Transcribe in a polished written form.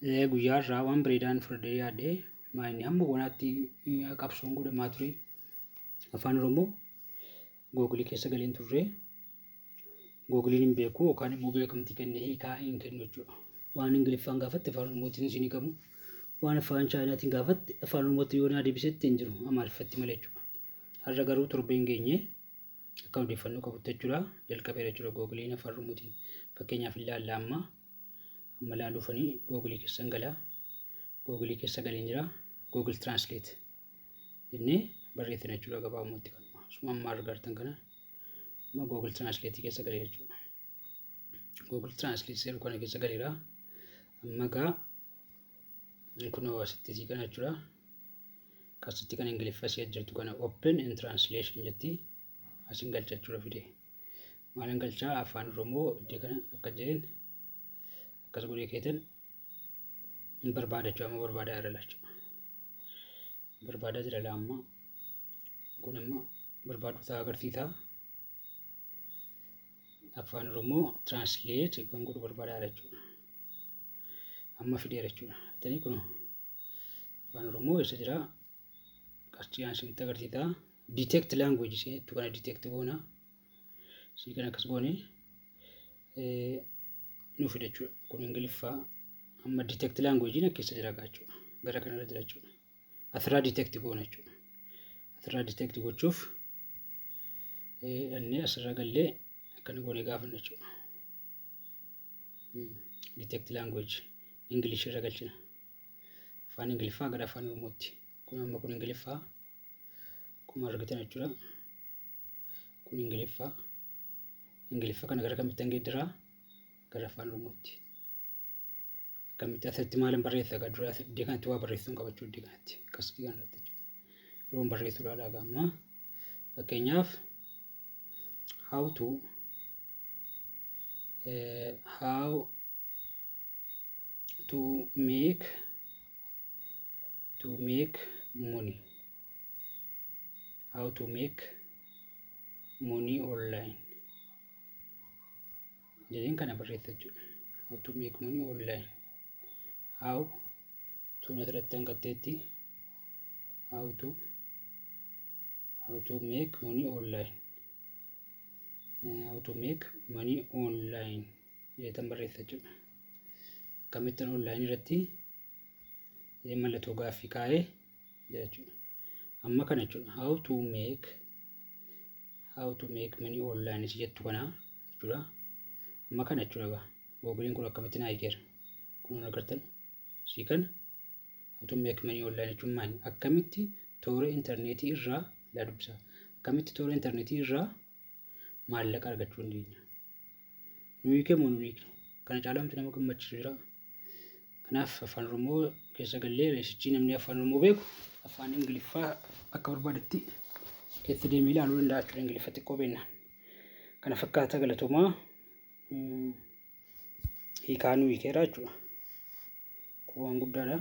Guyyaa irraa waan bareedaan fudhadhee yaadee maayini hamma gonaatti qabsoon godhamaa ture. Afaan Oromoo Google keessa galeen turre. Googiliin hin beeku yookaan immoo beekamtii kennee hiikaa hin kennu jechuudha. Waan Ingiliffaan gaafatte Afaan Oromootiin isin hiikamu. Waan Afaan Chaayinaatiin gaafatte Afaan Oromootti yoo naa deebisetti hin jiru, Amaariffatti malee jechuudha. Har'a garuu torbee hin geenye akka odeeffannoo qabutti jechuudha jalqabeera jechuudha Googiliin Afaan Oromootiin. Fakkeenyaaf ilaalla, amma amma ilaaluufanii Googilii keessan galaa. Googilii keessa galeen jira. Google Translate jennee barreessina jechuudha gabaabumatti kanuma. Suma amma argartan kana amma Google Translate keessa galee jechuudha. Google Translate seeru kana keessa galeera. Amma gaa kunoo asitti sii kana jechuudha. Akkasitti kan Ingiliffa si jirtu kana "open in translation" jetti. Asin galcha jechuudha fide. Maalin galchaa? Afaan Oromoo iddoo kana akka jedheen akkas godhee keetan hin barbaada jechuudha. Amma barbaadaa jira jechuudha. Barbaadaa jira laa amma. Kun amma barbaadu isaa agarsiisa. Afaan Oromoo translate kan godhu barbaadaa jira jechuudha. Amma fideera jechuudha. Atanii kun Afaan Oromoo eessa jira? Qarshii isinitti agarsiisa. Detect language ishee kana detect goona. Ishii kana akkas goone nu fida jechuudha. Kun Ingiliffaa, amma detect language keessa jira jechuudha. Gara kanarra jira jechuudha. Asirraa detect goona jechuudha. Asirraa detect gochuuf dhannee asirra gallee akkana goonee gaafanna jechuudha. Detect language English irra galchina. Afaan Ingiliffaa gara Afaan Oromootti. Kun amma kun Ingiliffaa akkuma argitan jechuudha. Kun Ingiliffaa. Ingiliffa kana gara kamitti geeddaraa? Gara Afaan Oromootti. Akkamitti asirratti maalin barreessa egaa? Dura iddoo kanatti waa barreessuu hin qabachuu, iddoo kanatti akkasitti kanarratti jechuudha. Yeroon barreessuu ilaalaa amma fakkeenyaaf how to make money, how to make money online jedheen kana barreessa jechuudha. How to make money online. How to asirratti hanqatteetti, how to make money online, how to make money online jedhetan barreessa jechuudha. Akkamittan online irratti jedhee mallattoo gaaffii kaa'ee jira jechuudha. Amma kana jechuudha. How to make money online si jettu kana jechuudha. Amma kana jechuudha gaa. Googiliin kun akkamitti naa hiikeera. Kun agartan sii kana, how to make money online jechuun maali? Akkamitti toora intarneetii irraa laa dubbisa. Akkamitti toora intarneetii irraa maallaqa argachuu dandeenya? Nu hiikee moo nu hiikne? Kana caalaa nama gammachiisu jira. Kanaaf Afaan Oromoo keessa gallee reesichii namni Afaan Oromoo beeku Afaan Ingiliffaa akka barbaadetti keessa deemee ilaaluu danda'a jechuudha, Ingiliffa xiqqoo beeknaan. Kana fakkaata, galatoomaa, hiikaa nu hiikeera jechuudha. Kun waan guddaadha.